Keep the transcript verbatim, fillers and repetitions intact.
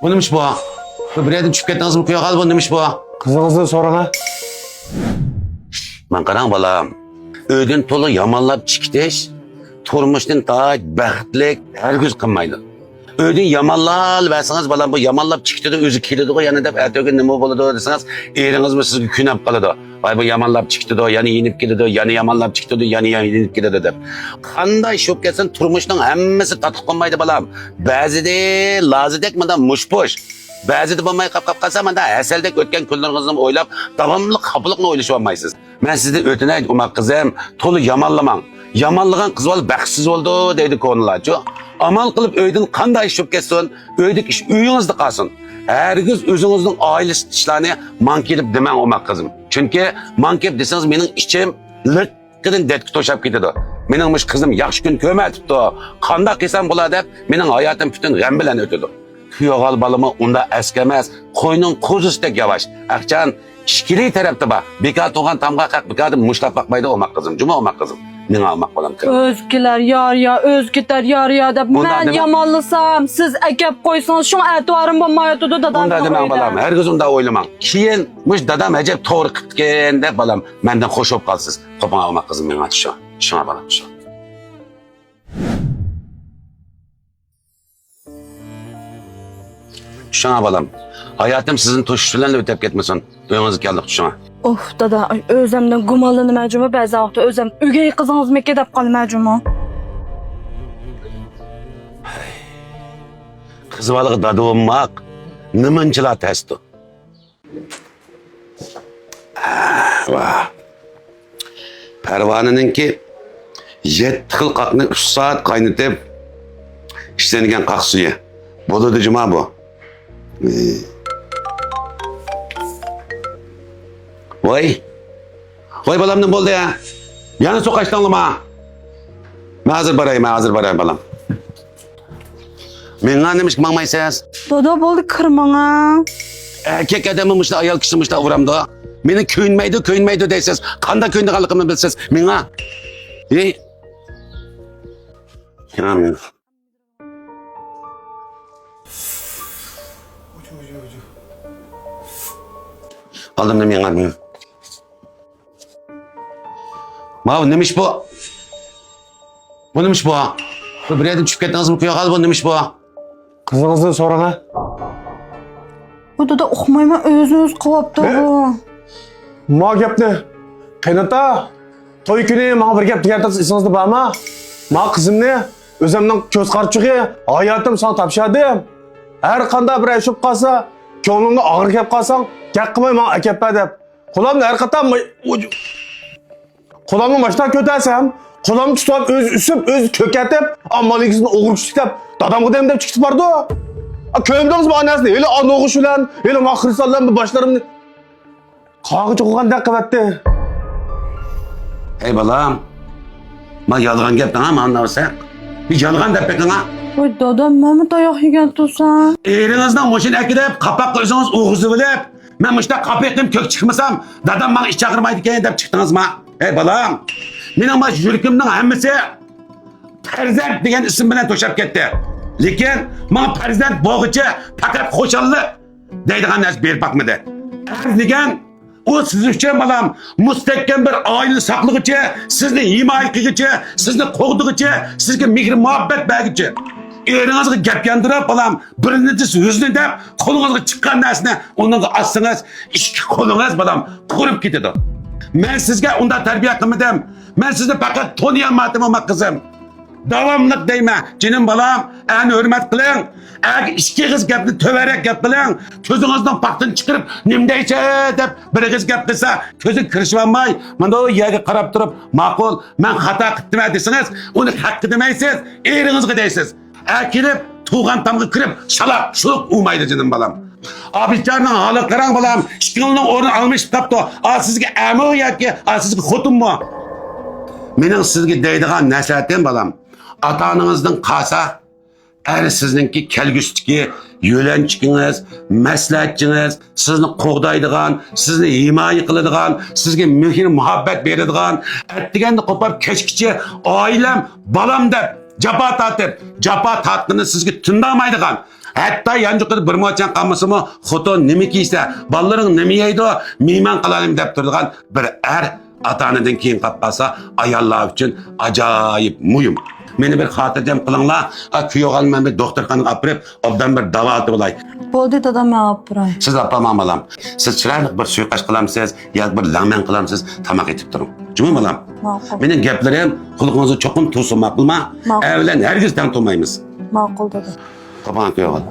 بۇ نېمىش بۇ؟ بۇ بىر يەردىن چۈشۈپ كەتتىڭىزمۇ، كۈيەغال، بۇ نېمىش بۇ؟ قىزىڭىزدىن سورىغا. ماڭا قاراڭ، بالام. ئۆيدىن تولا يامانلاپ چىقىتىش تۇرمۇشتىن تاج بەختلىك ھەرگىز قىلمايدۇ. ئۆيدىن يامانلاۋەرسىڭىز، بالام، بۇ يامانلاپ چىقىتىدۇ، ئۆزى كېلىدىغۇ يەنە دەپ، ئەتىگۈن نېمە بولىدۇ دېسىڭىز، ئېرىڭىزمۇ سىزگە كۆنۈپ قالىدۇ. ۋاي، بۇ يامانلاپ چىقىتىدۇ، يەنە يېنىپ كېلىدۇ، يەنە يامانلاپ چىقىتىدۇ، يەنە يېنىپ كېلىدۇ دەپ. قانداق ئىش بولۇپ كەتسۇن، تۇرمۇشنىڭ ھەممىسى تاتلىق بولمايدۇ، بالام. بەزىدە لازىدەك مۇنداق مۇشپۇش. بەزىدە بولماي قاپ-، قاپ قالسا، مانا ھەسەلدەك ئۆتكەن كۈنلىرىڭىزنى ئويلاپ، داۋاملىق خاپىلىقنى ئويلىشىۋالمايسىز. مەن سىزدىن ئۆتۈنەي، ئوماق قىزىم، تولا يامانلىماڭ. يامانلىغان قىز بالا بەختسىز بولىدۇ، دەيدۇ كونىلارچۇ. ئامال قىلىپ ئۆيدىن قانداق ئىش چۈشۈپ كەتسۇن، ئۆيدىكى ئىش ئۆيىڭىزدە قالسۇن. ھەرگىز ئۆزىڭىزنىڭ ئائىلىسىدىكى ئىشلارنى ماڭا كېلىپ دېمەڭ، ئوماق قىزىم. چۈنكى ماڭا كېلىپ دېسىڭىز، مېنىڭ ئىچىم لىق قىدىن دەردكە توشاپ كېتىدۇ. مېنىڭ مۇشۇ قىزىم ياخشى كۈن كۆرمەيتىپتۇ. قانداق قىلسام بولا دەپ، مېنىڭ ھاياتىم پۈتۈن غەم بىلەن ئۆتىدۇ. كۈيىغال بالىمۇ ئۇنداق ئەسكى ئەمەس، قوينىڭ قوزىسىدەك ياۋاش. ئەخچان ئىككىلى تەرەپتە بار. بىكار تۇرغان تامغاق ھەق بىكاردىن مۇشتلاپ باقمايدۇ، ئوماق قىزىم. جۇمۇ، ئوماق قىزىم. مېڭە، ئوماق بالام، كىر. ئۆزگىلەر يار يا، ئۆزى كېتەر يار يا دەپ مەن يامانلىسام، سىز ئەكەپ قويسىڭىز، شۇڭا ئەتىۋارىم بولمايۋاتىدۇ دادامنىڭ ئۆيىدە. ئۇنداق دېمەڭ، بالام. ھەرگىز ئۇنداق ئويلىماڭ. كېيىن مۇشۇ دادام ئەجەب توغرا قىپتىكەن دەپ، بالام، مەندىن خوش بولۇپ قالىسىز. قوپۇڭا، ئوماق قىزىم، مېڭە، چۈشۈڭ. چۈشۈڭە، بالام، چۈشۈڭ. چۈشۈڭە، بالام. ھاياتىم سىزنى توشۇش بىلەنلا ئۆتەپ كەتمىسۇن. ئۆيىڭىزگە كەلدۇق، چۈشۈڭە. ئوھ، دادا، ئۆزەمدىن گۇمانلىنىمەن جۇمۇ، بەزى ۋاقىتتا ئۆزەم ئۆگەي قىزىڭىزمىكى دەپ قالىمەن جۇمۇ. قىز بالىغا دادا بولماق نېمانچىلا تەستۇ. ۋاھ. پەرۋانىنىڭكى يەتتە خىل قاقنى ئۈچ سائەت قاينىتىپ ئىشلەنگەن قاق سۈيى. بولىدۇ جۇما بۇ. ۋاي. ۋاي بالام، نېمە بولدى؟ يەنە سۇ قاچتىڭلىما؟ مەن ھازىر باراي، مەن ھازىر باراي، بالام. مېڭە، نېمىشقا ماڭمايسىز؟ دادا، بولدى، كىرمەڭە. ئەركەك ئادەممۇ مۇشۇنداق، ئايال كىشى مۇشۇنداق ئۇرامدۇ. مېنى كۆيۈنمەيدۇ، كۆيۈنمەيدۇ دەيسىز. قانداق كۆيۈنىدىغانلىقىمنى بىلىسىز. مېڭە. ھېي. مېڭە، مېڭە. ئالدىمدا مېڭە، مېڭە. ماۋۇ نېمە ئىش بۇ؟ بۇ نېمە ئىش بۇ؟ بۇ بىر يەردىن چۈشۈپ كەتتىڭىزمۇ، كۈيەغال، بۇ نېمە ئىش بۇ؟ قىزىڭىزدىن سورىڭە. بۇ دادا ئۇقمايمەن، ئۆزىنى ئۆزى قىلىۋاپتۇ بۇ. ما گەپنى. قېنى ئاتا، توي كۈنى ماڭا بىر گەپ دېگەنتىڭىز ئېسىڭىزدە بارمۇ؟ ما قىزىمنى ئۆزۈمنىڭ كۆز قارىچۇقى، ھاياتىم ساڭا تاپشۇردۇم. ھەر قانداق بىر ئىش بولۇپ قالسا، كۆڭلۈڭنى ئاغرىپ كەپ قالساڭ، گەپ قىلماي ماڭا ئەكەپ بەر دەپ. قولۇمنى ھەر قېتىم قولۇمنى ماشتا كۆتەرسەم، قولۇمنى تۇتۇپ ئۆزى ئۈسۈپ، ئۆزى كۆكەتىپ، ئا مالىكىسىنى ئوغرى كۈچلۈك دەپ، دادامغا دەيمەن دەپ چىقىپ بارىدۇ. ئا، كۆردىڭىزمۇ ئاناسىنى؟ ھېلى ئانوغۇش بىلەن، ھېلى ما خىرىسان بىلەن باشلىرىمنى قاغا چوقۇغاندەك قىلىۋەتتى. ھەي بالام، ما يالغان گەپ دەڭا، ما ناۋسەق. بىر يالغان دەپ بېقىڭا. ۋاي دادام، مەنمۇ تاياق يېگەن تۇرسام. ئېرىڭىزنىڭ مۇشۇنى ئەكېلىپ، قاپاققا ئۆزىڭىز ئۇرغۇزۇۋېلىپ، مەن مۇشۇنداق قاپىقىم كۆك چىقمىسام، دادام ماڭا ئىچ ئاغرىمايدىكەن دەپ چىقتىڭىزما؟ ھەي بالام، مېنىڭ مانا يۈرىكىمنىڭ ھەممىسى پەرزەنت دېگەن ئىسىم بىلەن توشاپ كەتتى. لېكىن ماڭا پەرزەنت بولغۇچە پەقەت خۇشاللىق دەيدىغان نەرسە بېرىپ باقمىدى. ئەرز دېگەن ئۇ سىز ئۈچۈن، بالام، مۇستەھكەم بىر ئائىلە ساقلىغۇچى، سىزنى ھىمايە قىلغۇچى، سىزنى قوغدىغۇچى، سىزگە مېھىر مۇھەببەت بەرگۈچى. ئېرىڭىزغا گەپ ياندۇرۇپ، بالام، بىرنى دېسە يۈزنى دەپ، قولىڭىزغا چىققان نەرسىنى ئۇنىڭغا ئاتسىڭىز، ئىككى قولىڭىز، بالام، قۇرۇپ كېتىدۇ. مەن سىزگە ئۇنداق تەربىيە قىلمىدىم. مەن سىزنى پەقەت تونۇيالمادىم، ئوماق قىزىم. داۋاملىق دەيمەن، جېنىم بالام، ئەرنى ھۆرمەت قىلىڭ. ئەرگە ئىككى ئېغىز گەپنى تۆۋەنرەك گەپ قىلىڭ. كۆزىڭىزنىڭ پاختىنى چىقىرىپ، نېمە دەيسە دەپ بىر ئېغىز گەپ قىلسا، كۆزىگە كىرىشىۋالماي، مانا بۇ يەرگە قاراپ تۇرۇپ، ماقۇل، مەن خاتا قىپتىمەن دېسىڭىز، ئۇنى خەققە دېمەيسىز، ئېرىڭىزغا دەيسىز. ئەكېلىپ تۇغقان تامغا كىرىپ، شالاق شۇلۇق ئۇرمايدۇ، جېنىم بالام. ئابىچارنىڭ ھالىغا قاراڭ، بالام. ئىككىڭلارنىڭ ئورنى ئالمىشىپ قاپتۇ. ئا سىزگە ئەرمۇ ياكى ئا سىزگە خوتۇنمۇ؟ مېنىڭ سىزگە دەيدىغان نەسىھەتىم، بالام، ئاتا-ئانىڭىزدىن قالسا، ئەر سىزنىڭكى كەلگۈسىدىكى يۆلەنچۈكىڭىز، مەسلىھەتچىڭىز، سىزنى قوغدايدىغان، سىزنى ھىمايە قىلىدىغان، سىزگە مېھىر-مۇھەببەت بېرىدىغان، ئەتىگەندە قوپاپ كەچكىچە ئائىلەم، بالام دەپ جاپا تارتىپ، جاپا تارتقىنىنى سىزگە تىندامايدىغان، ھەتتا يانچۇقىدا بىر موچەن قالمىسىمۇ، خوتۇن نېمە كىيسە، بالىلىرىڭ نېمە يەيدۇ، مېھمان قىلالايمەن دەپ تۇرىدىغان بىر ئەر ئاتا-ئانىدىن كېيىن قاپ قالسا، ئاياللار ئۈچۈن ئاجايىپ مۇھىم. مېنى بىر خاتىرجەم قىلىڭلار، ئا، كۈيەۋالنى مەن بىر دوختۇرخانىغا ئاپىرىپ، ئوبدان بىر داۋالىتىۋالاي. بولدى دادا، مەن ئاپىراي. سىز ئاپارماڭ بالام. سىز چىرايلىق بىر سۇيۇقئاش قىلامسىز ياكى بىر لەڭمەن قىلامسىز، تاماق ئېتىپ تۇرۇڭ. جۇمۇ بالام. ماقۇل. مېنىڭ گەپلىرىم قۇلىقىڭىزغا چوقۇم تۇرسۇن، ماقۇلما؟ ماقۇل. ئەر بىلەن ھەرگىز تەڭ تۇرمايمىز. ماقۇل دادا. ئاپارىڭ كۈيەۋال.